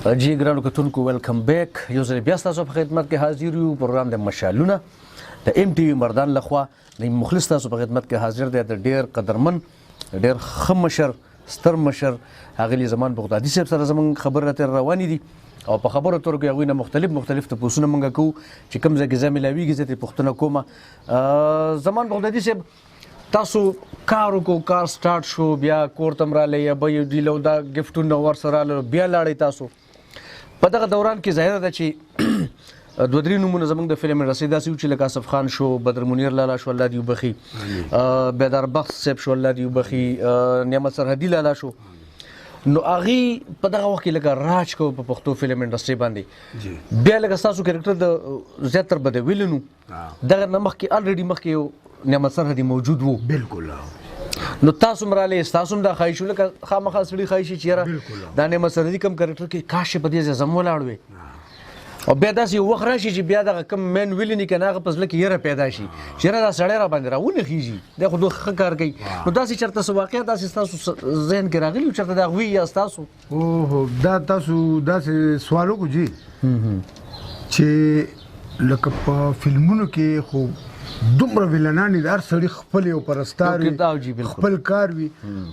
جی ګرانو کتونکو، welcome back. یو ځل بیا تاسو په خدمت کې حاضر یو. پروګرام د مشالونه د ام ټي وي مردان لخوا د مخلص تاسو په خدمت کې حاضر دی. د ډیر قدرمن، ډیر ښه مشر، ستر مشر ښاغلي زمان بغدادي صاحب سره زمونږ خبرې اترې روانې دي او په خبرو اترو کې هغوی نه مختلف مختلف تپوسونه مونږ کوو چې کوم ځای کې ځای ملاویږي، زه ترې پوښتنه کوم. زمان بغدادي صاحب، تاسو کار وکړو، کار سٹارټ شو، بیا کور ته هم راغلی یا به یو ډیل او دا ګفټونه ورسره راغلل، بیا لاړئ. تاسو په دغه دوران کې ظاهره ده چې دوه درې نومونه زمونږ د فلم انډسټري داسې وو چې لکه اصف خان شو، بدر منیر لالا شو، الله دې وبخښي، بیدار بخت صاحب شو، الله دې وبخښي، نعمت سرحدي لالا شو. نو هغې په دغه وخت کې لکه راج کو په پښتو فلم انډسټري باندې. بیا لکه ستاسو کرکټر د زیاتر به د ویلن و. دغه نه مخکې الریډي مخکې یو نعمت سرحدي موجود وو. بالکل. نو تاسو هم رالی، تاسو هم دا خواهش لکه خامخا سړي خواهش چې یاره دا نعمت سرحدي کوم کرکټر کې کاش په دې ځای زم ولاړ وي. او بیا داسې یو وخت راشي چې بیا دغه کوم مین ویلن که نه، هغه په زړه کې یره پیدا شي چې یاره دا سړی را باندې راونه خېژي، دی خو دوه ښه کار کوي. نو داسې چېرته څه واقعه داسې ستاسو ذهن کې راغلي وو چېرته د هغوی یا ستاسو؟ اوهو، دا تاسو داسې سوال وکړو جی چې لکه په فلمونو کې خو دومره ویلنان دي، هر سړي خپل یو پرستار وي، خپل کار وي،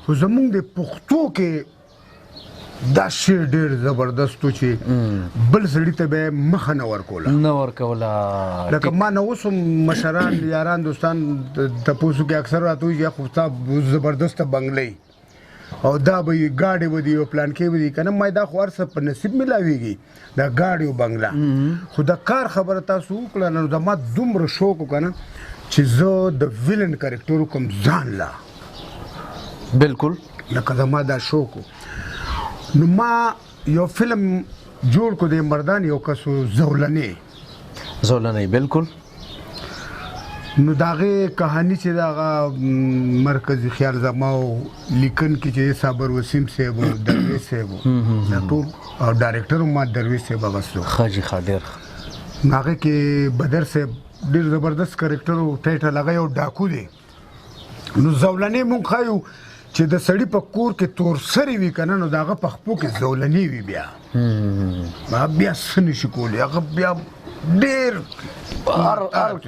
خو زمونږ د پښتو کې دا شعر ډیر زبردست و چې بل سړي ته به مخه نه ورکوله. نه ورکوله. لکه ما نه اوس هم مشران، یاران، دوستان تپوسو کې اکثر راته وایي، خو ستا زبردسته بنګلې او دا به یې ګاډی به دي او پلان کې به دي که نه. ما دا خو هر څه په نصیب ملاویږي، دا ګاډی او بنګله. خو د کار خبره تاسو وکړه، نو زما دومره شوق و که نه چې زه د ویلن کرکټر وکړم ځان له. لکه زما دا شوق و. نو ما یو فلم جوړ کو د مردان یو کس و، زولنې. زولنې، بالکل. نو د هغې کهاني چې د هغه مرکزي خیال زما و، لیکن کې چې صابر وسیم صاحب و، درویش صاحب و، دا ټول، او ډایرکټر هم ما درویش صاحب اغوستو. ښه جي، ښه، ډېر ښه. نو هغې کې بدر صاحب ډېر زبردست کرکټر و، ټایټل هغه یو ډاکو دی. نو زولنې مونږ ښایو چې د سړي په کور کې تور سرې وي که نه، نو د هغه په خپو کې زولنې وي، بیا هغه بیا څه نشي کولی، هغه بیا ډېر هر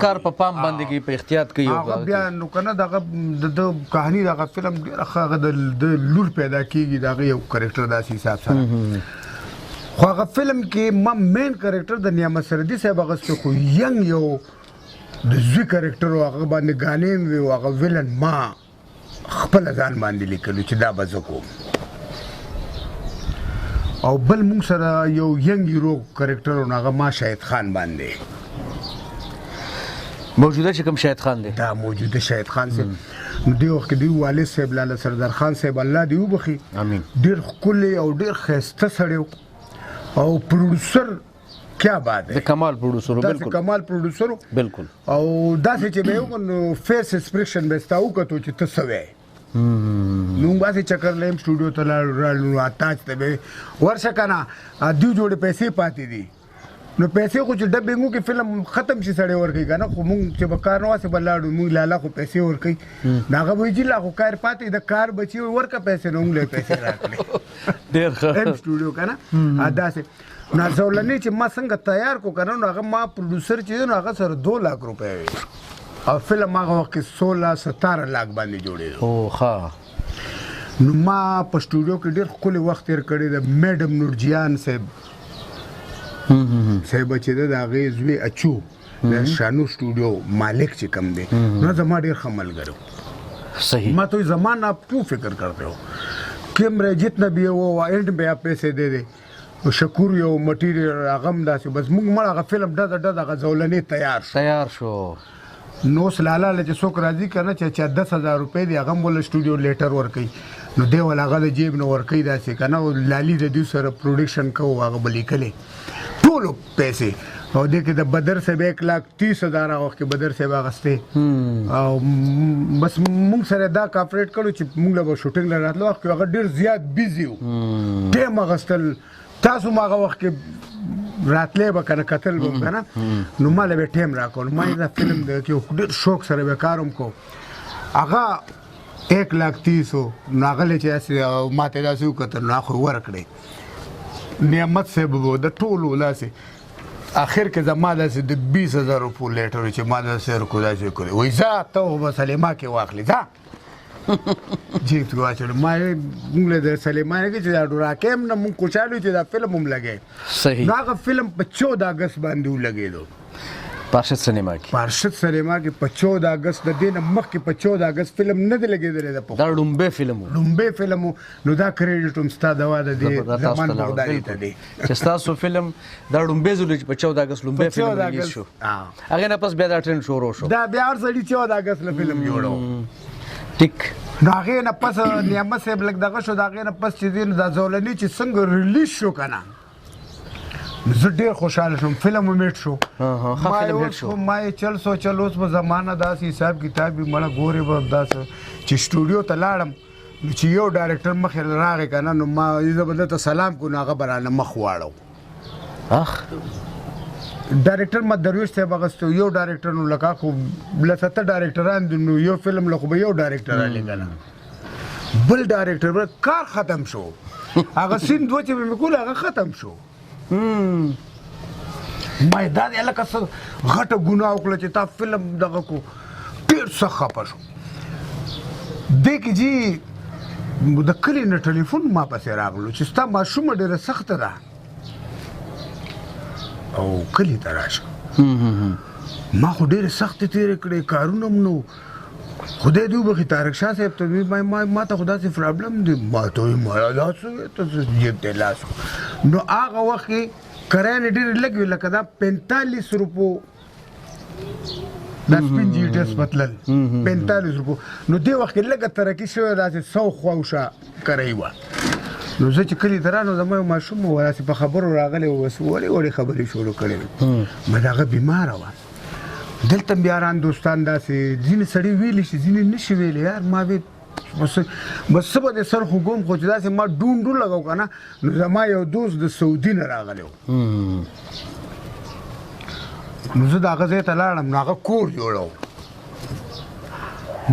کار په پام باندې کوي، په احتیاط کوي. هغه بیا نو که نه دغه د ده کهاني، دغه فلم ډېره ښه، هغه د لور پیدا کېږي، د هغه یو کرکټر داسې حساب سره. خو هغه فلم کې ما مین کرکټر د نعمت سردي صاحب اخیستی، خو ینګ یو د زوی کرکټر و، هغه باندې ګانې هم وې، هغه ویلن ما خپله ځان باندې لیکلو چې دا به زه کوم. او بل مونږ سره یو ینګ هیرو کرکټر و، نو هغه ما شاهد خان باندې موجوده چې کوم شاهد خان دی، دا موجوده شاهد خان صاحب. نو دې وخت کې دی والد صاحب لاله سردار خان صاحب، الله دې وبخښي، آمین، ډېر ښکلی او ډېر ښایسته سړی و، او پروډوسر کیا بات ہے، د کمال پروډوسر. داسې کمال پروډوسر. او داسې چې به یې وکړ نو فیس ایکسپریشن به ستا وکتو چې ته څه وایې. نو موږ هسې چکر له یم سټوډیو ته لاړو، راړو، نو تاج ته به ورشه که نه، دیو جوړې پیسې پاتې دي. نو پیسې خو چې ډبینګ وکړي فلم ختم شي سړی ورکوي که نه، خو مونږ چې به کار نه واسې به لاړو، مونږ لالا خو پیسې ورکوي. نو هغه به وایي چې لا خو کار پاتې د کار بچي ورکه پیسې، نو مونږ له پیسې راکړې. ډېر ښه. ایم سټوډیو که نه داسې. نو زولنې چې ما څنګه تیار کړو که نه، نو هغه ما پروډوسر چې دی نو هغه سره 2 لاک روپۍ وې، او فلم هغه وخت کې 16-17 لاک باندې جوړېدو. ښه. نو ما په سټوډیو کې ډېر ښکلی وخت تېر کړی. د میډم نورجیان صاحب صاحب چې ده د هغې زوی اچو د شانو سټوډیو مالک چې کوم دی، نو زما ډېر ښه ملګری و. ما ته وایي، زما نه آپ کیوں فکر کرتے ہو، کیمرے جتنا بھی ہے وہ اینڈ میں آپ پیسے دے دے، شکور یو مټیریل هغه هم داسې. بس موږ مړه هغه فلم ډزه ډزه هغه زولنې تیار شو. تیار شو. نو اوس لالا له چې څوک راځي که نه، چې چا 10,000 روپۍ دی، هغه هم ورله سټوډیو لیټر ورکوي، نو دی ول هغه د جیب نه ورکوي داسې که نه. او لالي د دوی سره پروډکشن کوو، هغه به لیکلې ټولو پیسې. او دې کې د بدر صاحب 1,30,000 هغه وخت کې بدر صاحب اخیستې. او بس موږ سره دا کاپریټ کړو چې موږ له به شوټینګ له راتلو وخت کې هغه ډېر زیات بیزي و، ټایم اخیستل. تاسو ما هغه وخت کې راتلې به که نه، کتل به که نه، نو ما له به ټایم راکړ. ما یې دا فلم دی کې ډېر شوق سره به کار هم کوو. هغه 1,30,000 و، نو هغه له چې داسې ما ته داسې وکتل، نو هغه خو ورکړې. نعمت صاحب وو، د ټولو داسې اخر کې زما داسې د 20,000 روپو لیټر چې ما داسې ورکړو، داسې کړی، وایي ځه ته خو به سلیما کې واخلې، ځه جیب کې واچولو. ما یې موږ له د سلیما نه کې چې دا ډوراکې هم نه، موږ خوشحاله یو چې دا فلم هم لګی. صحیح. نو هغه فلم په 14 اګست باندې ولګېدو، پارشد سینما کې. پارشد سینما کې په 14 اګست، د دې نه مخکې په 14 اګست فلم نه دی لګېدلی. د دا ړومبی فلم و. لومبی فلم و. نو دا کریډټ هم ستا دوا د دې زمان زمان بغدادي ته دی چې ستاسو فلم دا ړومبی ځل چې په 14 اګست لومبی په فلم 14 ریلیز اګست، شو. هغې نه پس بیا دا ټرند شروع شو. دا بیا هر سړي 14 اګست له فلم جوړو. ټیک. نو هغې نه پس نعمت صاحب لږ دغه شو. د هغې نه پس چې دی نو دا زولني چې څنګه ریلیز شو که نه، زه ډېر خوشحاله شوم، فلم هم هیټ شو. ښه ما فلم یې هیټ اوس شو. خو ما یې چل سو چل، اوس به زمانه داسې حساب کتاب وي، مړه ګورې به داسې چې سټوډیو ته لاړم، نو چې یو ډایرکټر مخې له راغی که نه، نو ما زه به دلته سلام کوم، نو هغه به رانه مخ واړو. اخ. ډایرکټر ما درویش صاحب اخیستی و، یو ډایرکټر، نو لکه خو لس اته ډایرکټران دي، نو یو فلم له خو به یو ډایرکټر رالی که نه، بل ډایرکټر به کار ختم شو. هغه سین دوه چې به مې کول هغه ختم شو. ما یې دا دی هلکه څه غټه ګناه وکړه چې تا فلم دغه کو، ډېر سخت خفه شو. دې کې جي د کلي نه ټلیفون ما پسې راغلو چې ستا ماشومه ډېره سخته ده او کلي ته راشه. ما خو ډېرې سختې تېرې کړې، کارونه هم نه وو. خدای دې وبخښي طارق شاه صاحب ته وی، ما ته خو داسې پرابلم دی. ما ته وی، ما دا څه وې، ته څه جیب ته لاس کړو. نو هغه وخت کې کرایانې ډېرې لږ وې، لکه دا 45 روپو دا سپین جی ټي اس په تلل 45 روپو. نو دې وخت کې لږه ترقي شوې، داسې 100 خواوشا کرایي وه. نو زه چې کلي ته رانو، زما یو ماشوم و، داسې په خبرو راغلی و، بس وړې وړې خبرې شروع کړې وې. ما د هغه بیماره وه. دلته هم یاران دوستان داسې ځینې سړي ویلی شي، ځینې نه شي ویلی. یار ما وی بس څه به دې سر خوږوم، خو چې داسې ما ډون ډون لګاو که نه، نو زما یو دوست د سعودي نه راغلی و. نو زه د هغه ځای ته لاړم، نو هغه کور جوړو.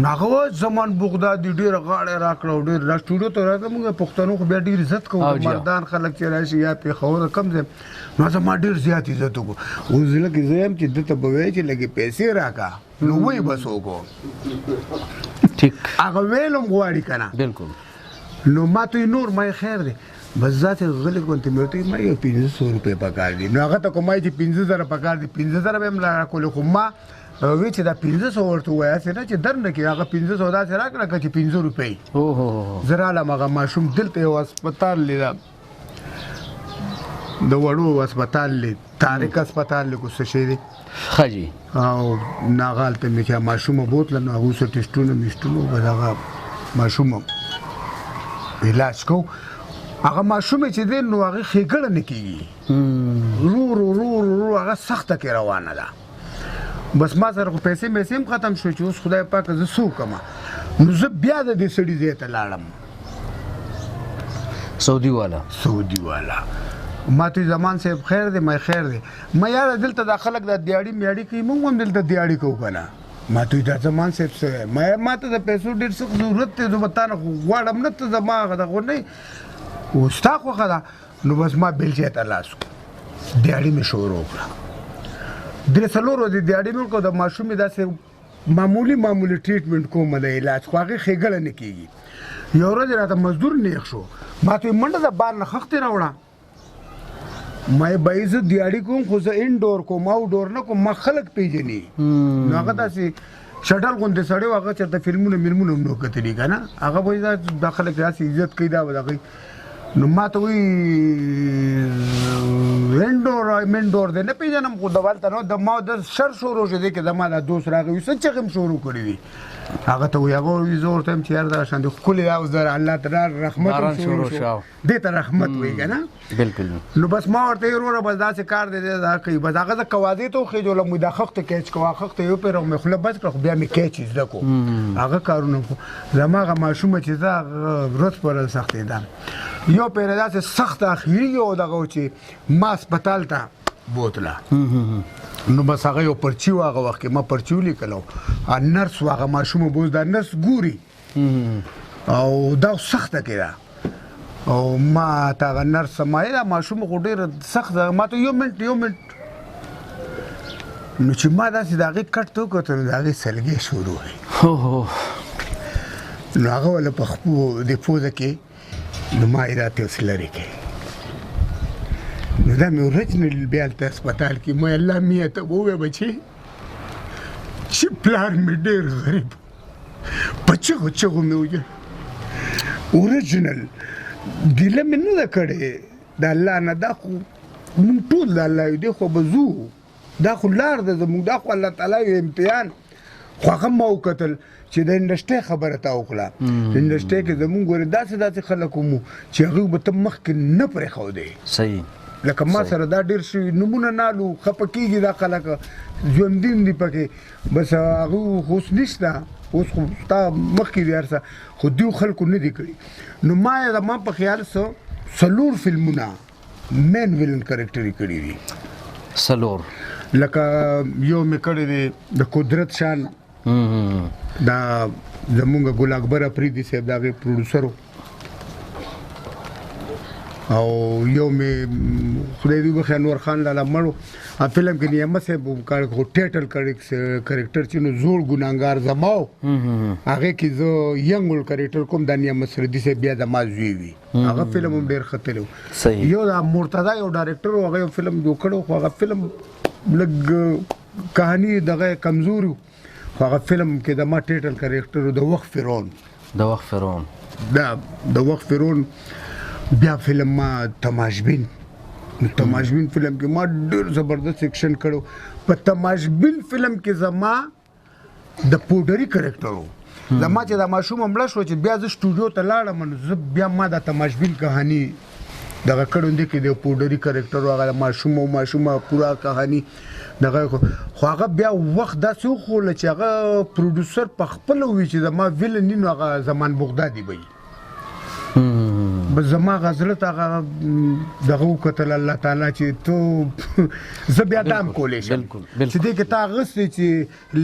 نو هغه وایي زمان بغدادي ډېره غاړه یې راکړه او ډېر دا سټوډیو ته راځه، موږ پښتنو خو بیا ډېر عزت کوو، مردان خلک چې راشي یا پېښور کوم ځای، نو زما ډېر زیات عزت وکړو. اوس زړه کې زه یم چې ده ته به وایي چې لږې پیسې راکړه، نو وایي به څوک و. هغه ویل هم غواړي که نه. نو ما ته یې نور، ما یې خیر دی، بس ذات غلې غونتې مې ورته ویل، ما یو 500 روپۍ پکار دي. نو هغه ته کوم چې 5000 پکار دي، 5000 به یې هم راکولې، خو ما وی چې دا 500 ورته ووایه، هسې نه چې در نه کړي. هغه 500 داسې راکړه که چې 5 روپۍ. زه رالم، هغه ماشوم دلته یو هسپتال دی، دا د وړو هسپتال دی، طارق هسپتال دی، کو څه شی دی. ښه جي. او هغه هلته مې چې ماشومه بوتله، نو هغه څه ټسټونه مشټونه وکړل، هغه ماشومه علاج کوو. هغه ماشومې چې دی نو هغه ښېګڼه نه کېږي، رو رو رو رو رو هغه سخته کې روانه ده. بس ما سره خو پیسې مېسې هم ختم شوې چې اوس خدای پاک زه څه وکړم. نو زه بیا د دې سړي ځای ته لاړم، سعودي والا. سعودي والا ما ته زمان صاحب خیر دی، ما خیر دی. ما یاره دلته دا خلک دا دیاړي میاړي کوي، موږ هم دلته دیاړي کوو که نه. ما ته دا زمان صاحب څه وایي؟ ما ته د پیسو ډېر سخت ضرورت دی، زه به تا نه خو غواړم نه، ته زما هغه دغه نه یې، او ستا خوښه ده. نو بس ما بل ځای ته لاس کړو، دیاړي مې شروع کړه. درې څلور ورځې دیاړي مې وکړه، د ماشومې داسې معمولي معمولي ټریټمنټ کوم د علاج، خو هغې ښېګړه نه کېږي. یو ورځ راته مزدور نیغ شو، ما ته یې منډه د بار نه خښتې راوړه. ما یې بایي زه دیاړي کوم، خو زه انډور کوم، آوټډور نه کوم، ما خلک پېژني. نو هغه داسې شټل غوندې سړی و، هغه چېرته فلمونه ملمونه هم نه وو کتلي که نه، هغه به یې دا خلک داسې عزت کوي، دا به دغه کوي. نو ما ته وایي انډور منډور دی نه پېژنم، خو د هلته نو د ما د شر شروع شو، دې کې زما دا دوست راغی، وایي څه چغې هم شروع کړي دي. هغه ته وایي، هغه وایي زه ورته وایم چې یار دا شان دی ښکلی دا اوس د الله تعالی رحمت هم باران شروع شروع شو. شو. دې ته رحمت وایي که نه. نو بس ما ورته ویل، وروره بس داسې کار دی، دی دا کوي. بس هغه زه کوازې ته وخېژولم، وایي دا خښتې کیچ کوه، خښتې یې وپېرم، مې خوله بچ کړه، خو بیا مې کیچ زده کړو. هغه کارونه خو زما هغه ماشومه چې ده، هغه ورځ په ورځ سختېده. یو پېره داسې سخته اخري یو دغه و چې ما هسپتال ته بوتله. نو بس هغه یو پرچي و، هغه وخت کې ما پرچي ولیکلو، نرس و، هغه ماشومه بوز، دا نرس ګوري او دا سخته کې ده. او ما ته هغه نرس ما یې دا ماشوم خو ډېر سخت ده، ما ته یو منټ یو منټ. نو چې ما داسې د هغې کټ ته وکتل، نو د هغې سلګۍ شروع وې. نو هغه وله په خپو د پوزه کې، نو ما یې راته اوس لرې کړې. نو دا مې اورجنل بیا هلته هسپتال کې ما الله میا ته ووایه بچې چې پلار مې ډېر غریب، په چغو چغو مې وژړل. اورجنل ګیله مې نه ده کړې د الله نه، دا خو مونږ ټول د الله یو، دی خو به ځو، دا خو لار ده زموږ، دا خو الله تعالی یو امتحان. خو هغه ما وکتل چې د انډسټرۍ خبره تا وکړه، انډسټرۍ کې زموږ ګورې داسې داسې خلک وو چې هغوی به ته مخکې نه پرېښودې. صحیح. لکه ما سره دا ډېر شوي نومونه نالو خفه کېږي، دا خلک ژوندي هم دي پکې، بس هغوی خو اوس نشته، اوس خو ستا مخکې دي هر څه، خو دیو خلکو نه دي کړي. نو ما یې زما په خیال څه څلور فلمونه مین ویلن کرکټر یې کړي دي. څلور. لکه یو مې کړی دی د قدرت شان، دا زمونږ ګل اکبر اپریدي صاحب د هغې پروډوسر و. او یو مې خدای دې وبخښي انور خان لالا مړ و، هغه فلم کې نیمه صاحب هم کار خو ټیټل کرکټر چې نو زوړ ګناهګار زما و، هغې کې زه ینګ ول کرکټر کوم، دا نیمه سردي صاحب بیا زما زوی وي، هغه فلم هم ډېر ښه تللی و. یو دا مرتضی یو ډایرکټر و، هغه یو فلم جوړ کړی و، خو هغه فلم لږ کهاني دغه کمزوري و، خو هغه فلم کې د ما ټیټل کرکټر و، د وخت فرعون. د وخت فرعون. دا د وخت فرعون. بیا فلم ما تماشبین، نو تماشبین فلم کې ما ډېر زبردست اکشن کړو. په تماشبین فلم کې زما د پوډري کرکټر و. زما چې دا ماشومه مړه شوه، چې بیا زه سټوډیو ته لاړم، نو زه بیا ما د تماشبین کهاني دغه کړو دی کې د پوډري کرکټر و، هغه د ماشوم او ماشومه پوره کهاني دغه خو هغه بیا وخت داسې وښوله چې هغه پروډوسر په خپله ووي چې زما ویلن نو هغه زمان بغدادي به وي. بس زما هغه زړه ته هغه دغه وکتل الله تعالی چې ته زه بیا دا هم کولی شم چې دې کې تا اخیستی چې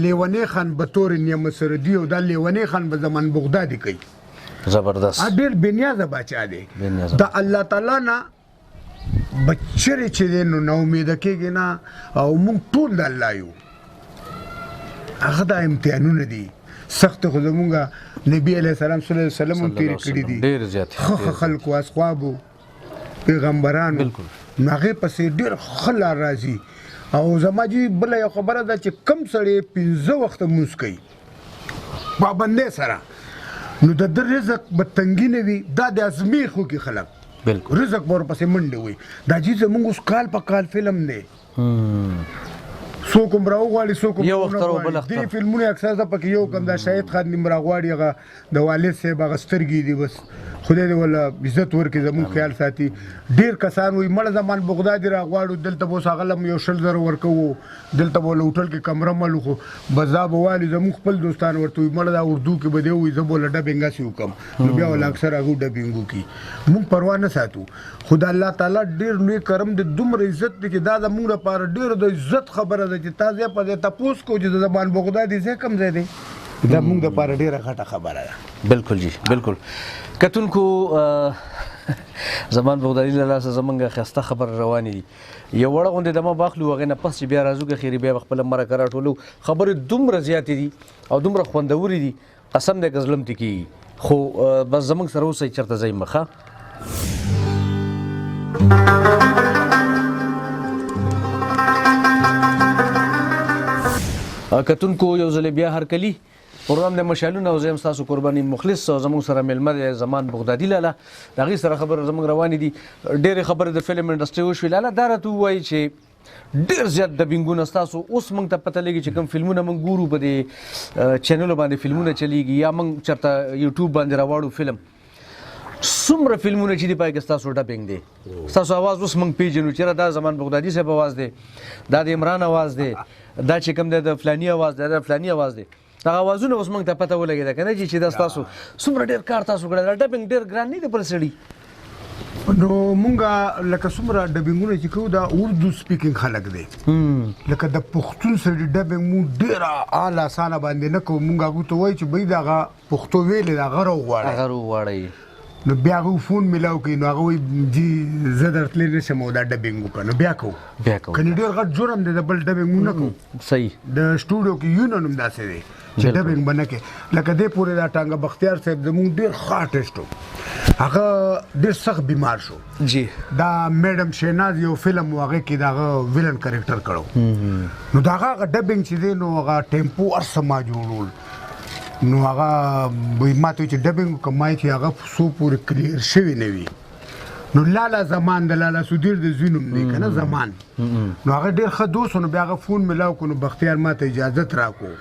لیونی خان به تور نیمه سردي او دا لیونی خان به زمان بغدادي کوي. زبردست. ډېر بېنیازه باچا دی. د الله تعالی نه به چېرې چې دی نو ناامیده کېږي نه، او موږ ټول د الله یو. هغه دا امتحانونه دي سخت، خو زمونږ نبی علیه السلام صلی الله علیه وسلم هم تېرې کړي دي، ډېر زیات ښه ښه خلکو، اصحابو، پیغمبرانو، نو هغې پسې ډېر ښه لار راځي. او زما جي بله یو خبره ده چې کم سړی 5 وخته لمونځ کوي پابندۍ سره، نو د ده رزق به تنګي نه وي، دا د ازمېښت وکړي خلک، رزق به ورپسې منډې وي. دا جي زمونږ اوس کال په کال فلم دی، څوک هم راوغواړي څوک هم یو اختر او بل درې اختر. فلمونه اکثر زه پکې یو کوم، دا شاهد خان دې هم راغواړي، هغه د والد صاحب هغه سترګې دي، بس خدای دې وله عزت ورکړي، زموږ خیال ساتي. ډېر کسان وایي مړه زمان بغدادي راغواړو، دلته به اوس هغه له یو 20 زره ورکوو، دلته به له هوټل کې کمره ملو، خو بس دا به والي زموږ خپل دوستان ورته وایي مړه دا اردو کې به دی وایي زه به له ډبینګ هسې وکړم، نو بیا وله اکثر هغوی ډبینګ وکړي. موږ پروا نه ساتو، خو د الله تعالی ډېر لوی کرم دی، دومره عزت دی چې دا زموږ لپاره ډېر د عزت خبره ده چې تا ځای په ځای تپوس کوو چې د زمان بغدادي ځای کوم ځای دی، دا موږ لپاره ډېره غټه خبره ده. بالکل جی بالکل. کتونکو زمان بغدادي له لاسه زمونږ ښایسته خبرې روانې دي. یو وړه غوندې دمه به اخلو، هغې نه پس چې بیا راځو که خیري بیا به خپله مرکه راټولو. خبرې دومره زیاتې دي او دومره خوندورې دي، قسم دی که زړه م ترې کېږي. خو بس زمونږ سره اوسئ، چېرته ځئ مه. ښه کتونکو یو ځل بیا هرکلي پروګرام د مشالونه او زه یم ستاسو قرباني مخلص او زموږ سره مېلمه دی زمان بغدادي لالا. د هغې سره خبرې زموږ روانې دي، ډېرې خبرې د فلم انډسټري وشوې. لالا دا راته ووایي چې ډېر زیات ډبینګونه ستاسو اوس موږ ته پته لګي چې کوم فلمونه موږ ګورو په دې چینلو باندې فلمونه چلیږي یا موږ چېرته یوټیوب باندې راواړو فلم، څومره فلمونه چې دي پای کې ستاسو ډبینګ دی، ستاسو اواز اوس موږ پېژنو چې دا زمان بغدادي صاحب اواز دی، دا د عمران اواز دی، دا چې کوم دی د فلاني اواز دی، دا د فلاني اواز دی. دغه اوازونه اوس موږ ته پته ولګېده که نه چې دا ستاسو څومره ډېر کار تاسو کړی، دا ډبینګ ډېر ګران نه دی پر سړي. نو مونږ لکه څومره ډبینګونه چې کوو دا اردو سپیکینګ خلک دی، لکه د پښتون سړي ډبینګ مونږ ډېره اعلی اسانه باندې نه کوو. مونږ هغوی ته وایو چې بھئی دغه پښتو ویلې ده هغه راوغواړئ، هغه راوغواړئ. نو بیا هغه فون ملاو کوي، نو هغه وایي جی زه درتلی نه شم او دا ډبینګ وکړه، نو بیا کوو. بیا کوو. کنې ډېر غټ جرم دی، د بل ډبینګ مونږ نه کوو. صحیح. د سټوډیو کې یونین هم داسې دی چې ډبینګ به نه کوي. لکه دې پورې دا ټانګه بختیار صاحب زموږ ډېر ښه آرټسټ و، هغه ډېر سخت بیمار شو. جی. دا میډم شهناز یو فلم و، هغې کې د هغه ویلن کریکټر کړو، نو د هغه هغه ډبینګ چې دی نو هغه ټیمپو هر څه ما جوړول، نو هغه ما ته چې ډبینګ وکړه، ما یې چې هغه څو پورې کلیر شوی نه وي. نو لالا زمان د لالا سودیر د زوی نوم دی که نه، زمان، نو هغه ډېر ښه دوست و. نو بیا هغه فون ملاو کړو، نو بختیار ما ته اجازت راکړو،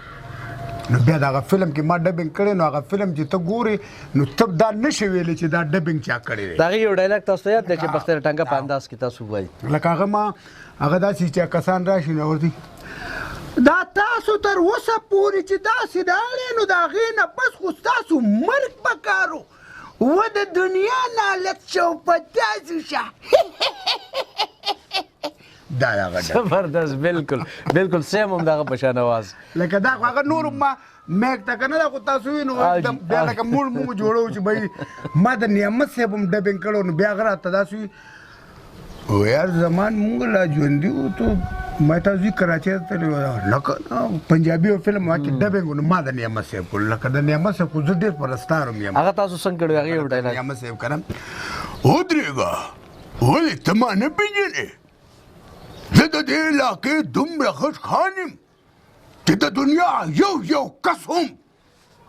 نو بیا د هغه فلم کې ما ډبینګ کړی. نو هغه فلم چې ته ګورې نو ته دا نه شې ویلی چې دا ډبینګ چا کړی دی. د هغې یو ډایلاګ تاسو ته یاد دی چې بختیار ټانګه په انداز کې تاسو ووایئ؟ لکه هغه ما هغه داسې چې کسان راشي نو ورته دا تاسو تر اوسه پورې چې داسې راغلی نو د هغې نه پس خو ستاسو مرګ پکار و، و د دنیا نالت شو په تاسو شه. دا هغه ډول. زبردست، بالکل بالکل سیم هم دغه په شان اواز. لکه دا خو هغه نور ما میک ته که نه، دا خو تاسو وینو بیا لکه موږ جوړوو چې بھائی ما د نعمت صاحب هم ډبینګ کړو، نو بیا هغه راته داسې وي، او یار زمان مونږ لا ژوندي وو، ته ما تاسو کراچۍ ته تللی وو، لکه پنجابي یو فلم وه چې ډبینګ و، نو ما د نعمت صاحب کړو. لکه د نعمت صاحب خو زه ډېر پرستار هم یم. هغه تاسو څنګه کړو هغې یو ډایلاګ؟ نعمت صاحب که نه، ودرېږه، ولې ته ما نه پېژنې؟ زه د دې علاقې دومره غټ خان یم چې د دنیا یو یو کس هم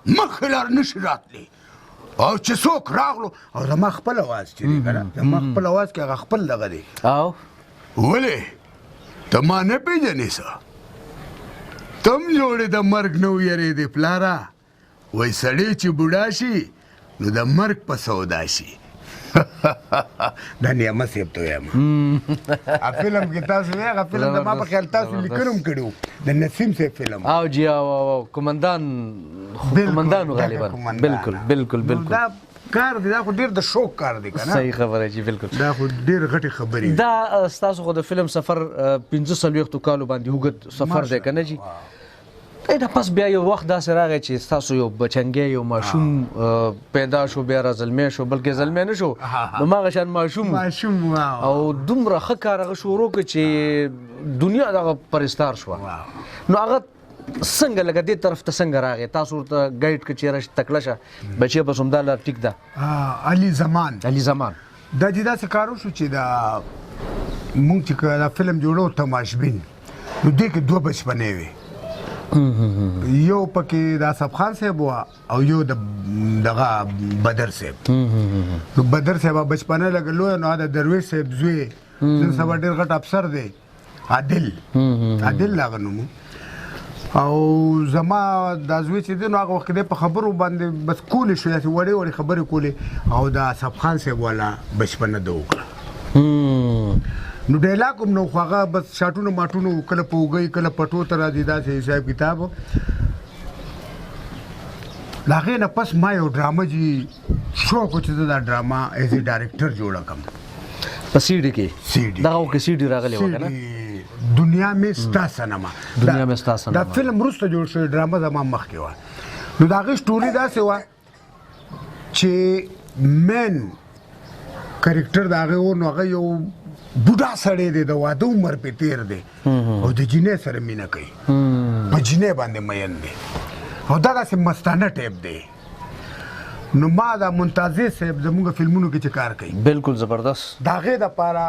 مخې لار نه شي راتلی، او چې څوک راغلو، او زما خپل اواز چې دی که نه، زما خپل اواز کې هغه خپل دغه دی. او ولې ته ما نه پېژنې؟ څه ته هم جوړې د مرګ نه ویرېدې پلاره؟ وایي سړی چې بوډا شي نو د مرګ په سودا شي. دا نعمت صاحب ته وایم. فلم کې تاسو وایئ، هغه فلم د ما په خیال تاسو لیکل هم کړي وو، د نسیم صاحب فلم. او جی او او قومندان، قومندان غالبا. بالکل بالکل بالکل. دا کار دی، دا خو ډېر د شوق کار دی که نه. صحیح خبره جی، بالکل. دا خو ډېر غټې خبرې دي. دا ستاسو خو د فلم سفر 45 کالو باندې اوږد سفر دی که نه جی؟ دا پس بیا یو وخت داسې راغی چې ستاسو یو بچنګی یو ماشوم پیدا شو، بیا را زلمی شو، بلکې زلمی نه شو، نو ماغه شان ماشوم ماشوم او دومره ښه کار هغه شروع کړ چې دنیا دغه پرستار شوه. نو هغه څنګه لکه دې طرف ته څنګه راغی؟ تاسو ورته ګایډ کړ چې راشه تکړه شه بچیه، بس همدا لار ټیک ده. علي زمان. علي زمان. دا چې داسې کار وشو چې دا مونږ چې دا فلم جوړو تماشبین، نو دې کې دوه بچپنې وې، یو پکې د اصف خان صاحب و او یو د دغه بدر صاحب. نو بدر صاحب بچپنه لږ لوی، نو د درویش صاحب زوی نن سبا ډېر غټ افسر دی، عادل، عادل هغه نوم. او زما دا زوی چې دی نو هغه وخت کې دی په خبرو باندې بس کولی شو، داسې وړې وړې خبرې کولې، او د اصف خان صاحب والا بچپنه ده وکړه. نو ډایلاګ هم نو، خو هغه بس شاټونو ماټونو کله په اوږۍ کله پټو ته راځي، داسې حساب کتاب. له هغې نه پس ما یو ډرامه جي شوق و چې زه دا ډرامه ایز ای ډایرکټر جوړه کړم. په سی ډي کې؟ سی ډي. دغه وخت کې سی ډي راغلی وه که نه؟ دنیا مې ستا سنما. دنیا مې ستا سنما. دا فلم وروسته جوړ شوی، ډرامه زما مخکې وه. نو د هغې سټوري داسې وه چې مین کرکټر د هغې و، نو هغه یو بوډا سړی دی، د واده عمر پې تېر دی او د جینۍ سره مینه کوي، په جینۍ باندې مین دی، او دا داسې مستانه ټیپ دی. نو ما دا منتازې صاحب زموږ فلمونو کې چې کار کوي، بالکل زبردست، د هغې دپاره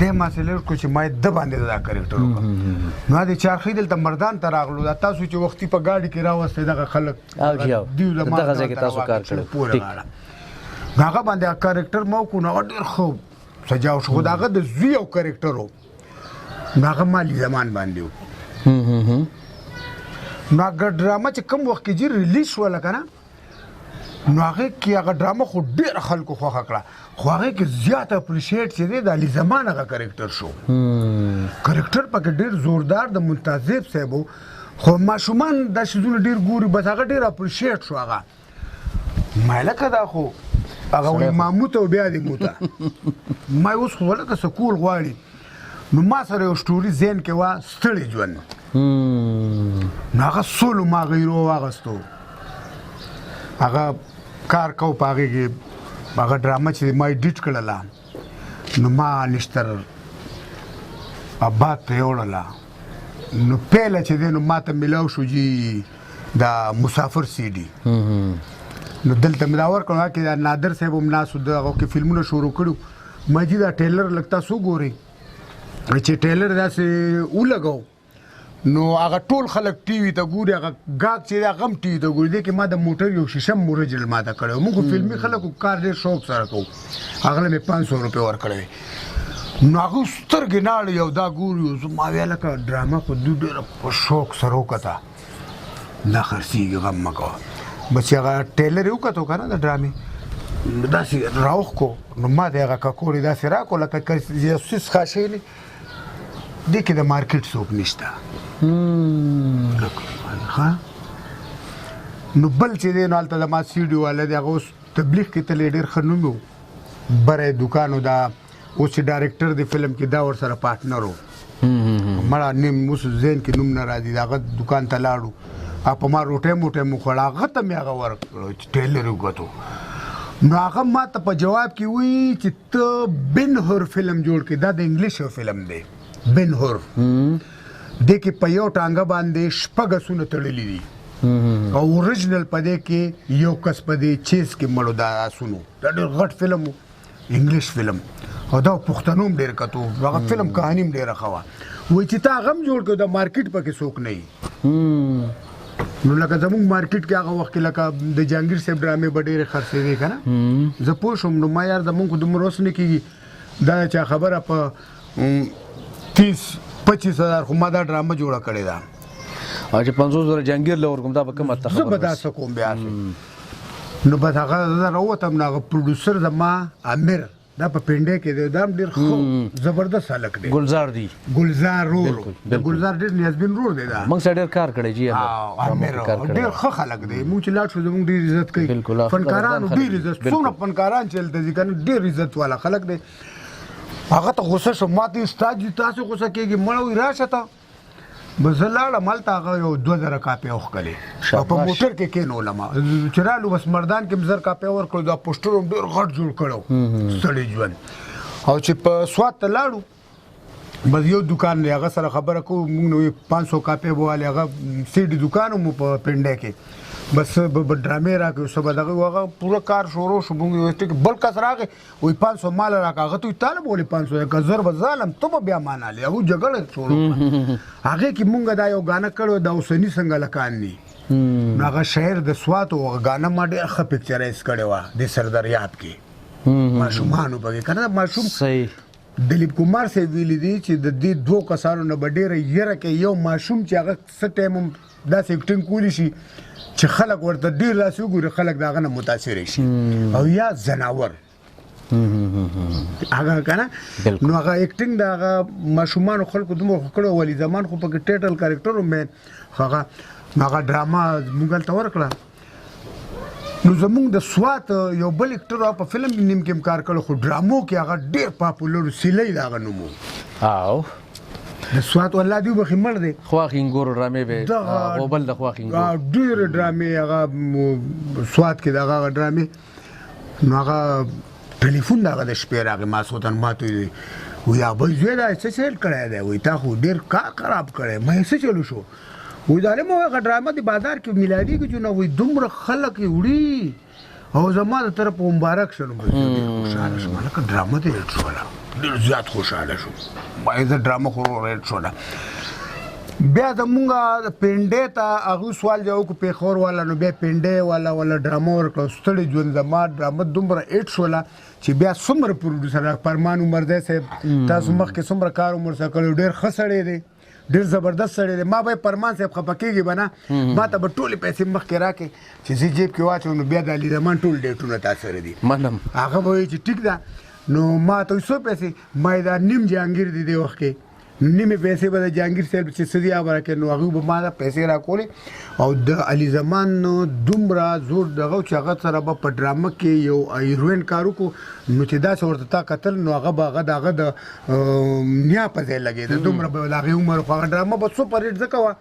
دی ما سلیکټ کړو چې ما یې ده باندې دا کرکټر وکړم. نو د چارخۍ دلته مردان ته راغلو، دا تاسو چې وختي په ګاډي کې راوستئ دغه خلک، او جی او. دیو زما دغه ځای کې تاسو کار کړی. پورې ټیک. غاړه. نو هغه باندې هغه کرکټر ما وکړو، نو هغه ډېر ښه سجاو شو، خو د هغه د زوی یو کرکټر و، نو هغه مالي زمان باندې و. نو هغه ډرامه چې کوم وخت کې جي ریلیز شوله که نه، نو هغې کې هغه ډرامه خو ډېره خلکو خوښه کړه، خو هغې کې زیات اپریشیټ چې دی د علي زمان هغه کرکټر شو. کرکټر پکې ډېر زوردار د منتظب صاحب و، خو ماشومان دا څیزونه ډېر ګوري، بس هغه ډېر اپریشیټ شو. هغه ما لکه دا خو هغه وایي ماموت او بیا دې موته. ما اوس خو لکه سکول غواړي. نو ما سره یو سټوري ذهن کې وه، ستړی ژوند. نو هغه سولو ما غیرو واغستو، هغه کار کو په هغې کې هغه ډرامه چې ما ایډیټ کړله نو ما نشتر آباد ته یوړله. نو پیله چې دی نو ما ته میلاو شو جی دا مسافر سی ډي. نو دلته مې دا ورکړ، هغه کې دا نادر صاحب هم ناست و، دغه کې فلمونه شروع کړو. ما جی دا ټیلر لږ تاسو وګورئ، چې ټیلر داسې ولګو نو هغه ټول خلک ټي وي ته ګوري، هغه ګاک چې دی هغه هم ټي وي ته ګوري. دې کې ما د موټر یو شیشه هم اوریجنل ماته کړی و. موږ خو فلمي خلکو کار ډېر شوق سره کوو. هغه له مې 500 روپۍ ورکړی وې. نو هغه سترګې ناړې یو دا ګوري. زه ما ویل لکه ډرامه خو دوی ډېره په شوق سره وکته، نه خرڅېږي، غم مه کوه. بس چې هغه ټیلر یې وکتو که نه د ډرامې داسې راوښکو، نو ما ته هغه ککوړې داسې راکړو لکه یو څیز خاشېلې. دې کې د مارکیټ څوک نشته. ښه نو بل چې دی نو هلته د ما سي ډي والا دی، هغه اوس تبلیغ کې تللی، ډېر ښه نوم یې و، بری دوکان و. دا اوس چې ډایرکټر دی فلم کې دا ورسره پارټنر و، مړه نیم اوس ذهن کې نوم نه راځي. د هغه دوکان ته لاړو، هغه په ما روټۍ موټۍ مو خوړه، هغه ته مې هغه ورکړو چې ټیلر یې وکتو. نو هغه ما ته په جواب کې وایي چې ته بن هور فلم جوړ کړې، دا د انګلیش یو فلم دی بن هور، دې کې په یو ټانګه باندې 6 اسونه تړلي دي او اوریجنل په دې کې یو کس په دې چیز کې مړو دا اسونو. دا ډېر غټ فلم و، انګلیش فلم، او دا پښتنو هم ډېر کتو. هغه فلم کهاني هم ډېره ښه وه. وایي چې تا هغه هم جوړ کړو، دا مارکیټ پکې څوک نه وي. نو لکه زموږ مارکیټ کې هغه وخت کې لکه د جهانګیر صاحب ډرامې به ډېرې خرڅېدې که نه. زه پوه شوم نو ما یار زموږ خو دومره وس نه کېږي، دا چا خبره په 30-25 هزار خو ما دا ډرامه جوړه کړې ده. او چې 50 زره جهانګیر له ورکوم دا به کومه ته زه به خبره دا څه کوم بیا؟ نو بس هغه زه راووتم. نو هغه پروډیوسر زما امیر دا په پنډې کې دی، دا هم ډېر ښه زبردست هلک دی، ګلزار دی، ګلزار رور، د ګلزار ډېر نیازبین رور دی. دا موږ سره ډېر کار کړی جی، امیر ډېر ښه خلک دی. موږ چې لاړ شو زموږ ډېر عزت کوي، فنکارانو ډېر عزت، څومره فنکاران چې هلته ځي که نه ډېر عزت والا خلک دی. هغه ته غوسه شو، ما ته استاد جي تاسې غوسه کېږي، مړه وایي راشه ته. بس زه لاړم هلته، هغه یو 2000 کاپۍ وښکلې او په موټر کې کېنولم. چې رالو بس مردان کې مې 1000 کاپۍ ورکړو، دا پوسټر هم ډېر غټ جوړ کړی ستړي ژوند. او چې په سوات ته لاړو بس یو دوکان دی، هغه سره خبره کوو، موږ نو 500 کاپۍ به والې، هغه سي ډي دوکان مو په پنډۍ کې، بس به ډرامې راکړې، څه به دغه هغه پوره کار شروع شو. موږ یو ټیک بل کس راغی وایي 500 مال راکړه، هغه ته وایي تا له به ولې 500 که 1000 به ظالم ته به بیا ما نه اخلې. هغه جګړه شروع کړه. هغې کې مونږ دا یو ګانه کړې وه، دا اوسني څنګه لکان دي، نو هغه شاعر د سوات و، هغه ګانه ما ډېره ښه پکچرایز کړې وه د سردریاب کې ماشومانو پکې که نه ماشوم. دلیپ کمار صاحب ویلي دي چې د دې دوو کسانو نه به ډېره یره کوي، یو ماشوم چې هغه څه ټایم هم داسې اکټینګ کولی شي چې خلک ورته ډېر داسې وګوري، خلک د هغه نه متاثر شي، او یا ځناور هغه که نه. نو هغه اکټینګ د هغه ماشومانو خلکو دومره ښه کړی، ولي زمان خو پکې ټیټل کریکټر و مین. هغه نو هغه ډرامه موږ هلته ورکړه. نو زمونږ د سوات یو بل اکټر په فلم نیم کې هم کار کړی، خو ډرامو کې هغه ډېر پاپولر و، سیلۍ د هغه نوم و. او د سوات والله دی وبخښي مړ دی. خواښینګور ډرامې به غوبل د خواښینګور ډېرې ډرامې هغه سوات کې دغه ډرامې. نو هغه ټلیفون د هغه د شپې راغی ماسخوتن، ما ته وایي وایي ابۍ زوی دا څه چل کړی دی؟ وایي تا خو ډېر کار خراب کړی. ما یې څه چل وشو؟ وایي ظالمه هغه ډرامه د بازار کې میلاویږي چې نه، وایي دومره خلک یې وړي او زما د طرفه مبارک شه. نو بس زه ډېر خوشحاله شوم، هلکه ډرامه دې هېټ شوله، ډېر زیات خوشحاله شوم. ما یې زه ډرامه خو هېټ شوله. بیا زمونږ پنډې ته هغوی سوال جواب وکړو پېښور والا، نو بیا پنډې والا والا ډرامه ورکړه. ستړي ژوند زما ډرامه دومره هېټ شوله چې بیا څومره پروډیوسر فرمان عمرزی صاحب تاسو مخکې څومره کار هم ورسره کړی، ډېر ښه سړی دی، ډېر زبردست سړی دی. ما به یې فرمان صاحب خفه کېږي به نه، ما ته به ټولې پیسې مخکې راکړې چې زه جیب کې واچوم، نو بیا د علي زمان ټول ډېټونه تا سره دي. منم. هغه به وایي چې ټیک ده. نو ما ته وایي څو پیسې؟ ما یې دا نیم جهانګیر دی دې وخت کې، نیمې پیسې به د جهانګیر صاحب چې څه دي هغه راکړې. نو هغوی به ما ته پیسې راکولې. او د علي زمان دومره زور دغه و چې هغه سره به په ډرامه کې یو هیروین کار وکړو، نو چې داسې ورته تا کتل نو هغه به هغه د هغه د نیا په ځای لګېده، دومره به د هغې عمر. خو هغه ډرامه به سوپر هېټ ځکه وه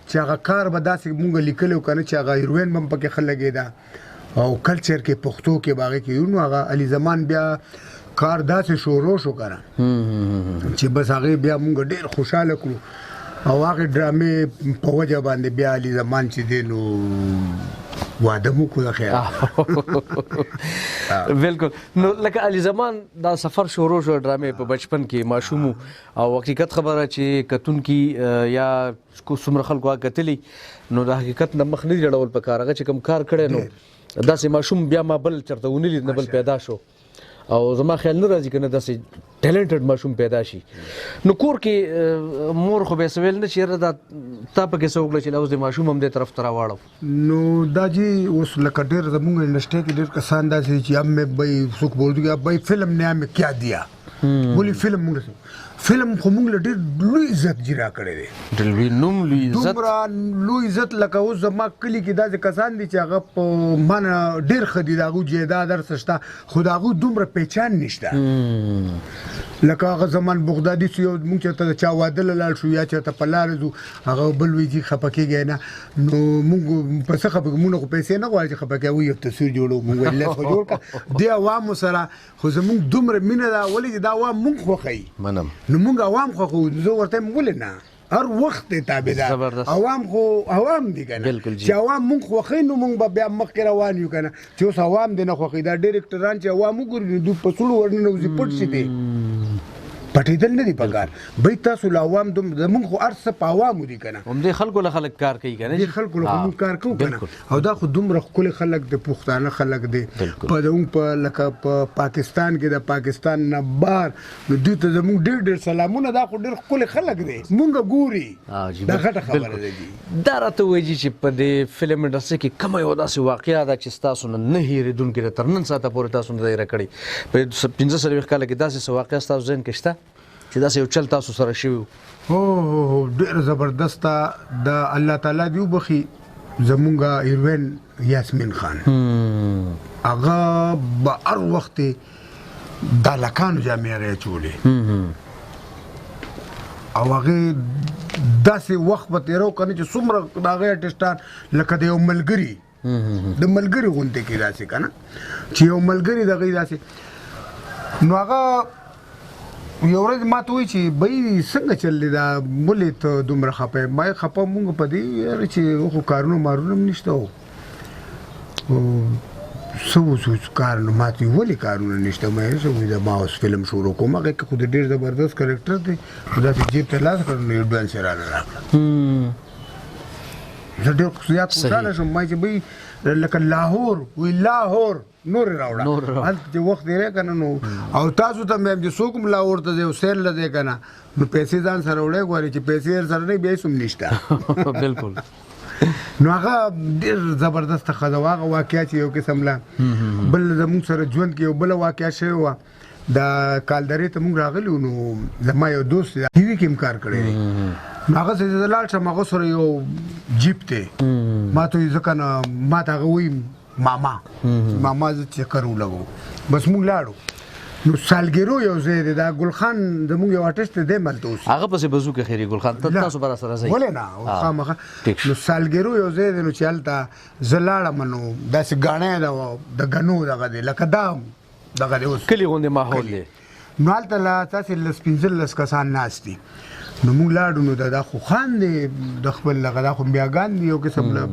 چې هغه کار به داسې مونږ لیکلی و که نه چې هغه هیروین به هم پکې ښه لګېده او کلچر کې پښتو کې باغې کې یو، نو هغه علي زمان بیا کار داسې شروع شو کنه چې بس هغه بیا مونږ ډیر خوشاله کړو، او هغه ډرامې په وجه باندې بیا علي زمان چې دی نو واده مو کو خیر. بالکل. نو لکه علي زمان دا سفر شروع شو ډرامې په بچپن کې ماشوم، او حقیقت خبره چې کتونکي یا څومره خلکو هغه کتلی نو د حقیقت نه مخ نه دی اړول پکار. هغه چې کوم کار کړی نو داسې ماشوم بیا ما بل چېرته ونه لید، نه بل پیدا شو، او زما خیال نه راځي که نه داسې ټیلنټډ ماشوم پیدا شي. نو کور کې مور خو به یې څه ویل نه چې یاره دا تا پکې څه وکړه چې لا اوس دې ماشوم هم دې طرف ته راواړو؟ نو دا جی اوس لکه ډېر زمونږ انډسټري کې ډېر کسان داسې دي چې اب مې بھائی څوک بولدي اب بھائی فلم نه مې کیا دیا، ولې فلم مونږ فلم خو مونږ له ډېر لوی عزت جی راکړی دی، ډېر لوی نوم، لوی عزت، دومره لوی عزت. لکه اوس زما کلي کې داسې کسان دي چې هغه په مانه ډېر ښه دي، د هغو جایداد هر څه شته، خو د هغو دومره پهچان نشته. لکه هغه زمان بغدادي چې یو مونږ چېرته د چا واده له لاړ شو یا چېرته په لاره ځو، هغه بل وایي چې خفه کېږئ نه، نو مونږ په څه خفه کېږو؟ مونږ خو پیسې نه غواړو چې خفه کېږي، وایي یو تصویر جوړو، مونږ وایي لس خو جوړ کړه. دې عوامو سره خو زمونږ دومره مینه ده، ولې چې دا عوام مونږ خوښوي، منم. نو مونږ عوام خوښوو. زه ورته وایم ولې نه، هر وخت دی تابعدار. زبردست. عوام خو عوام دي که نه، بالکل جی. چې عوام مونږ خوښوي نو مونږ به بیا مخکې روان یو که نه. چې اوس عوام دې نه خوښوي، دا ډېر اکټران چې عوام وګوري نو دوی په سوړو ورننوځي، پټ شي، دی پټېدل نه دي پکار. بھئی تاسو له عوام دوم زمونږ خو هر څه په عوامو دي که نه، همدې خلکو له خلک کار کوي که نه، دې خلکو له خو مونږ کار کوو که نه. او دا خو دومره ښکلي خلک دي، پښتانه خلک دي، په زمونږ په لکه په پاکستان کې د پاکستان نه بهر، نو دوی ته زمونږ ډېر ډېر سلامونه. دا خو ډېر ښکلي خلک دي، مونږ ګوري، دا غټه خبره ده جي. دا راته ووایي جي چې په دې فلم انډسټري کې کومه یوه داسې واقعه ده چې ستاسو نه نه هېرېدونکې ده، تر نن ساعته پورې تاسو نه ده هېره کړې؟ په 45 کاله کې داسې څه واقعه ستاسو ذهن کې شته چې داسې یو چل تاسو سره شوي وو؟ هو هو هو، ډېر زبردسته. د الله تعالی دې وبخښي زمونږ هیروین یاسمین خان، هغه به هر وخت د هلکانو جامې هغې اچولې، او هغې داسې وخت به تېرو که نه چې څومره د هغې آرټسټان لکه د یو ملګري، د ملګري غوندې کې داسې که نه چې یو ملګري د هغې داسې. نو هغه یو ورځ ما ته وایي چې بھئی څنګه چل دی دا، ولې ته دومره خفه یې؟ ما یې خفه مونږ په دې یاره چې خو کارونه مارونه هم نشته، او څه وسو کار. نو ما ته وایي ولې کارونه نشته؟ ما یې څه وایي، ما اوس فلم شروع کوم، هغې کې خو د ډېر زبردست کرکټر دی، خو داسې جیب ته لاس کړ نو ایډوانس یې رانه راکړه. زه ډېر زیات خوشحاله شوم. ما چې بھئی لکه لاهور وایي، لاهور نور راوړه، هلته چې وخت تېری که نه نو، او تاسو ته مې هم چې څوک هم لاهور ته ځئ او سیل له ځئ که نه نو پیسې ځان سره وړی، ګورې چې پیسې یې سره نه بیا هېڅ هم نشته. بالکل. نو هغه ډېر زبردسته ښځه وه. هغه واقعه چې یو قسم له بل زموږ سره ژوند کې یو بله واقعه شوې وه، د کالدرې ته موږ راغلي وو، نو زما یو دوست دی ټي وي کې هم کار کړی دی، نو هغه سره زه لاړ شم، هغه سره یو جیپ دی، ما ته وایي زه که نه، ما ته هغه وایي ماما، ماما زه چکر ولګوم. بس موږ لاړو، نو سالګیرو یو ځای دی، دا ګل خان زموږ یو آرټسټ دی، دی هم هلته اوسي. هغه پسې به ځو که خیري ګل خان، ته تاسو به راسره ځئ؟ ولې نه، خامخا. نو سالګیرو یو ځای دی، نو چې هلته زه لاړم نو داسې ګاڼی ده، د ګنو دغه دی، لکه دا دغه دی اوس کلي غوندې ماحول دی. نو هلته لا تاسې لس پنځلس کسان ناست دي. نو موږ لاړو، نو دا خو خان دی د خپل دغه، دا خو بیاګان دی یو قسم له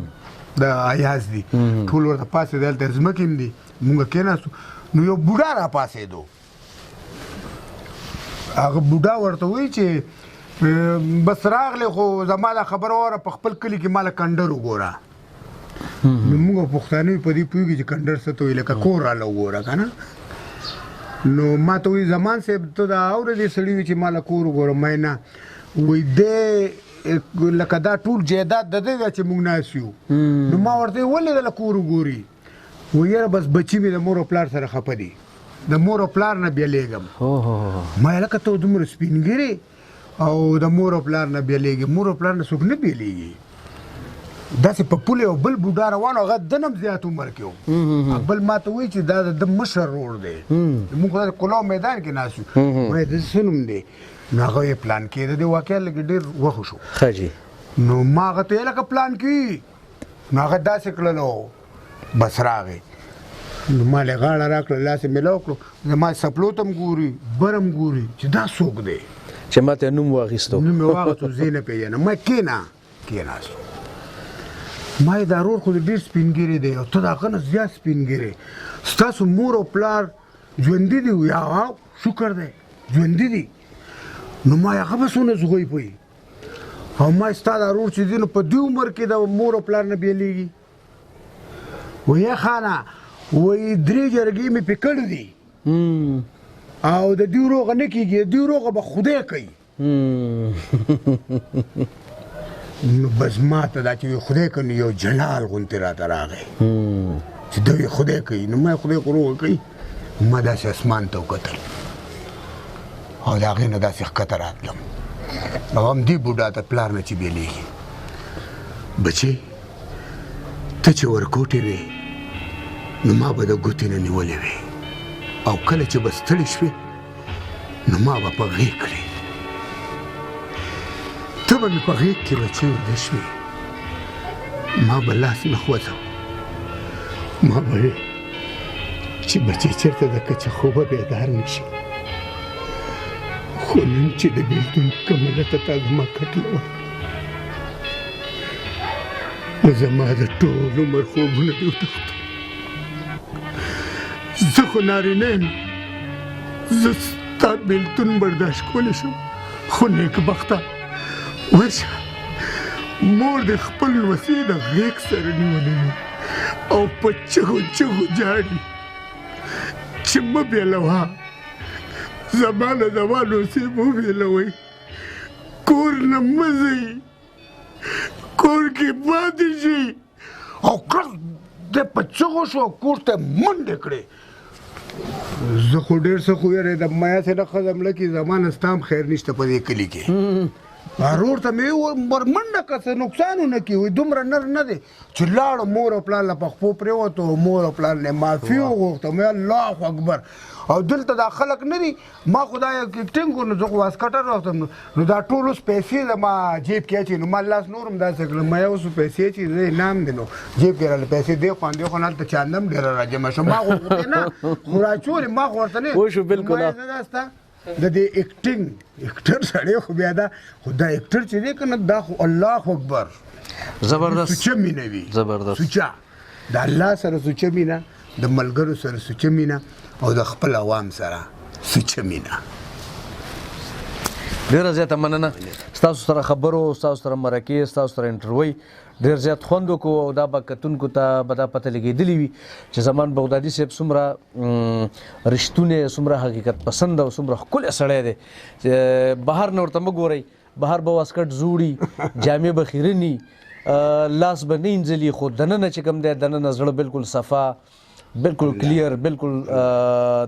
د ایاز دی، ټول ورته پاڅېدل، هلته ځمکې هم دي. موږ کېناستو، نو یو بوډا را پاڅېدو، هغه بوډا ورته وایي چې بس راغلی خو زما دا خبره واوره، په خپل کلي کې ما له کنډر وګوره. نو موږ پښتانه په دې پوهېږو چې کنډر څه ته وایي، لکه کور راله وګوره که نه. نو ما ته وایي زمان صاحب ته دا اورې دې سړي وي چې ما له کور وګوره؟ ما یې نه، وایي دی لکه دا ټول جایداد د دی دی چې موږ ناست یو. نو ما ورته ویل ولې د له کور وګوري؟ وایي یاره بس بچي مې د مور او پلار سره خفه دي، د مور او پلار نه بېلېږم. ما یې لکه ته دومره سپین ږیری او د مور او پلار نه بېلېږي، مور او پلار نه څوک نه بېلېږي. داسې په پوله یو بل بوډا روان و، هغه د نه هم زیات عمر کې و. بل ما ته وایي چې دا د ده مشر ورور دی، موږ خو داسې کلاو میدان کې ناست یو. ما یې د څه نوم دی؟ نو هغه یې پلان کې د دې واقعه لږ ډېر وخت شو. ښه جي. نو ما هغه ته یې لکه پلان کې، نو هغه داسې کړلو، بس راغی. نو ما له غاړه راکړه، لاس یې ملاو کړو، زما سپلو ته هم ګوري، بر هم ګوري چې دا څوک دی. چې ما ته نوم واخیستو. نوم یې واخیستو، زه یې نه پېژنم. ما کښېنه، کښېناستو. ما یې دا ورور خو دې ډېر سپین ږیری دی او ته د هغه نه زیات سپین ږیری، ستاسو مور او پلار ژوندي دي؟ یا شکر دی ژوندي دي. نو ما یې هغه به څونه زغوی پوي، او ما ستا دا ورور چې دی نو په دې عمر کې د مور او پلار نه بېلېږي. وایي خانه، وایي درې جرګې مې پې کړې دي او د دې روغه نه کېږي، د دې روغه به خدای کوي. نو بس ما ته دا چې خدای کوي، یو جلال غونتې راته راغی چې دوی خدای کوي. نو ما خدای خو روغه کوي. ما داسې اسمان ته وکتل او د هغې نه داسې ښکته راتلم او همدې بوډا ته پلار نه چې بېلېږي، بچې ته چې ورکوټې وې نو ما به د ګوتې نه نیولې وې، او کله چې به ستړې شوې نو ما به په غېږ کړې، ته به مې په غېږ کې بچې ویده شوې، ما به لاس نه خوځو، ما به وې چې بچې چېرته ده که چې خوبه بیدار نه شي. خو نن چې د بېلتون کمله ته تا زما کټ له ورکړ، نو زما د ټول عمر خوبونه دې وتښتول. زه خو نارینه یم، زه ستا بېلتون برداشت کولی شم، خو نېکبخته ورشه مور دې خپل لمسي د غېږ سره نیولی وي او په چغو چغو ژاړي چې مه بېلوه، زما له زما لوسې مه بېلوئ، کور نه مه ځئ، کور کې پاتې شئ. او کړ دی په چغو شو او کور ته یې منډې کړې. زه خو ډېر څه خو وېرېدم، ما هسې نه ښځه مړه کړي، زما نه ستا هم خیر نشته په دې کلي کې. ورور ته مې ور منډه کړه څه نقصان ونه کړي، وایي دومره نر نه دی چې لاړو مور او پلار له په خپو پرېوتو، مور او پلار نه معافي وغوښته. مې الله اکبر. او دلته دا خلک نه دي، ما خو دا اکټینګ کو، نو زه خو واسکټر راوستم، نو دا ټول اوس پیسې زما جیب کې اچي، نو ما لاس نور هم داسې کړل، ما اوس پیسې اچي، زه انعام دی، نو جیب کې راله پیسې دې خوا دې خوا، هلته چاندم ډېره راجمع شوه. ما خو نه خو راچولې، ما خو ورته نه وشو بالکل. ما دا ستا د دې اکټینګ اکټر سړی خو بیا دا خو دا اکټر چې دی که نه، دا خو الله اکبر زبردست سوچه مینه وي، زبردست سوچه د الله سره سوچه مینه، د ملګرو سره سوچه مینه، او د خپل عوام سره سوچه مینه. ډېره زیاته مننه ستاسو سره خبرو، ستاسو سره مرکې، ستاسو سره انټرویو ډېر زیات خوند وکړو. او دا به کتونکو ته به دا پته لګېدلې وي چې زمان بغدادي صاحب څومره رښتونی، څومره حقیقت پسند او څومره ښکلی سړی دی. چې بهر نه ورته مه ګورئ، بهر به واسکټ زوړي، جامې به خیرني، لاس به نه اینځلي، خو دننه چې کوم دی دننه زړه بالکل صفا، بالکل کلیر، بالکل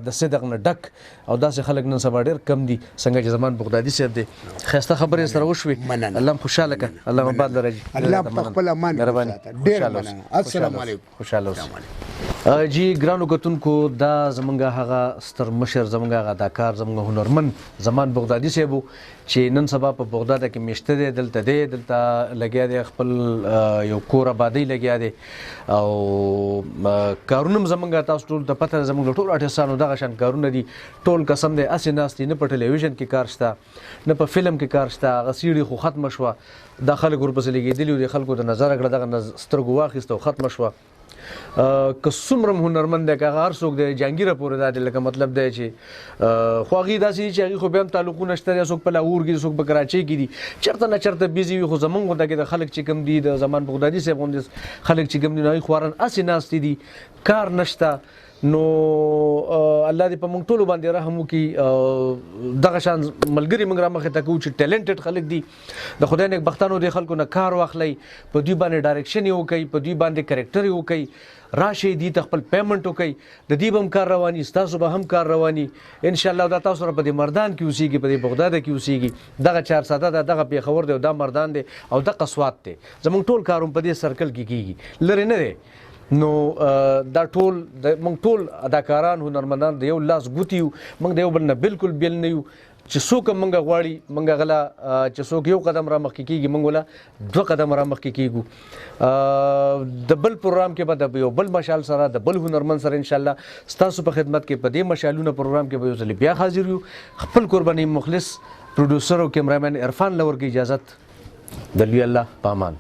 د صدق نه ډک. او داسې خلک نن سبا ډېر کم دي څنګه چې زمان بغدادي صاحب دی. ښایسته خبرې سره وشوې، الله مو خوشحاله کړه، الله مو آباد لره. الله په خپل امان کې وساته. ډېره مننه. السلام علیکم. خوشحاله اوسئ. جی ګرانو کتونکو، دا زمونږ هغه ستر مشر، زمونږ هغه اداکار، زمونږ هنرمن زمان بغدادي صاحب و چې نن سبا په بغداد کې میشته دی، دلته دی، دلته لګیا دی، خپل یو کور آبادۍ لګیا دی. او کارونه هم زمونږ تاسو ټول ته پته ده، زمونږ ټول آرټسټانو دغه شان کارونه دي. ټول قسم دی هسې ناست دي، نه په ټلویزیون کې کار شته، نه په فلم کې کار شته. هغه سیړي خو ختمه شوه، دا خلک ورپسې لګېدلي وو، د خلکو د نظره کړه، دغه سترګو واخیسته او ختمه شوه. که څومره هم هنرمند دی، که هغه هر څوک دی، جهانګیره پورې دا دی، لکه مطلب دی چې خو هغې داسې دي چې هغې خو بیا هم تعلقونه شته دی، څوک په لاهور کې دي، څوک په کراچۍ کې دي، چېرته نه چېرته بیزي وي. خو زمونږ غونډه کې د خلک چې کوم دي، د زمان بغدادي صاحب غوندې خلک چې کوم دي، نو هغوی خواران هسې ناستې دي، کار نشته. نو الله دې په موږ ټولو باندې رحم وکړي. دغه شان ملګري موږ رامخې ته کوو چې ټیلنټډ خلک دي، د خدای نیکبختانو دې خلکو نه کار واخلئ، په دوی باندې ډایرکشن یې وکړئ، په دوی باندې کرکټر یې وکړئ، راشئ دوی ته خپل پیمنټ وکړئ، د دوی به هم کار رواني، ستاسو به هم کار رواني انشاءالله. دا تاسو سره په دې مردان کې اوسېږي، په دې بغداد کې اوسېږي، دغه چارساده ده، دغه پېښور دی، او دا مردان دی، او دغه سوات دی. زموږ ټول کار هم په دې سرکل کې کېږي، لرې نه دی. نو دا ټول موږ ټول اداکاران هنرمندان د یو لاس ګوتې یو، موږ د یو بل نه بالکل بېل نه یو. چې څوک مونږ غواړي مونږ غلا، چې څوک یو قدم را مخکې کیږي، مونږ ولا دوه قدم را مخکې کیږو. د بل پروګرام کې به د یو بل مشال سره، د بل هنرمند سره ان شاء الله ستاسو په خدمت کې په دې مشالونه پروګرام کې به یو ځل بیا حاضر یو. خپل قرباني مخلص پروډوسر او کیمرامین عرفان لور کې اجازت، د لوی الله پامان.